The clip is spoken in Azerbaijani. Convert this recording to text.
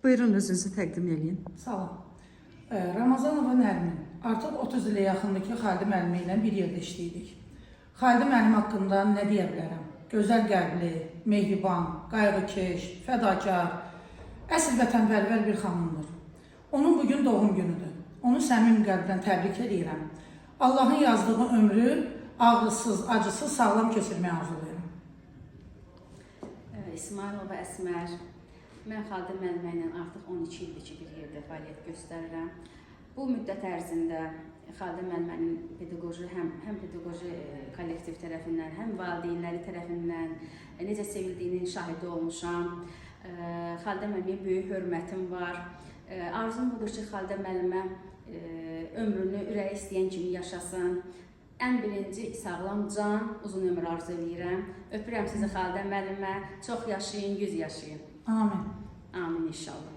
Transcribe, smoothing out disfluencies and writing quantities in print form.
Buyurun, özünüzü təqdim eləyin. Salam. Ramazanova Nərmin. Artıq 30 ilə yaxındır ki, Xalidə müəllimi ilə bir yerdə işləyirik. Xalidə müəllim haqqında nə deyə bilərəm? Gözəl qəlbli, mehriban, qayğıkeş, fədakar, əsl vətənpərvər bir xanımdır. Onun bugün doğum günüdür. Onu səmimi qəlbdən təbrik edirəm. Allahın yazdığı ömrü ağrısız, acısız, sağlam keçirməyi arzulayıram. İsmailova Əsmər. Mən Xalidə müəllimə ilə artıq 12 ildir ki, bir yerdə fəaliyyət göstərirəm. Bu müddət ərzində Xalidə müəllimənin pedaqoji həm pedaqoji kollektiv tərəfindən, həm valideynləri tərəfindən necə sevildiyinin şahidi olmuşam. Xalidə müəlliməyə böyük hörmətim var. Arzum budur ki, Xalidə müəllimə ömrünü ürəyi istəyən kimi yaşasın. Ən birinci sağlam can, uzun ömür arzu eləyirəm. Öpürəm sizi, Xalidə müəllimə. Çox yaşayın, 100 yaşayın. Amin. Amin inşallah.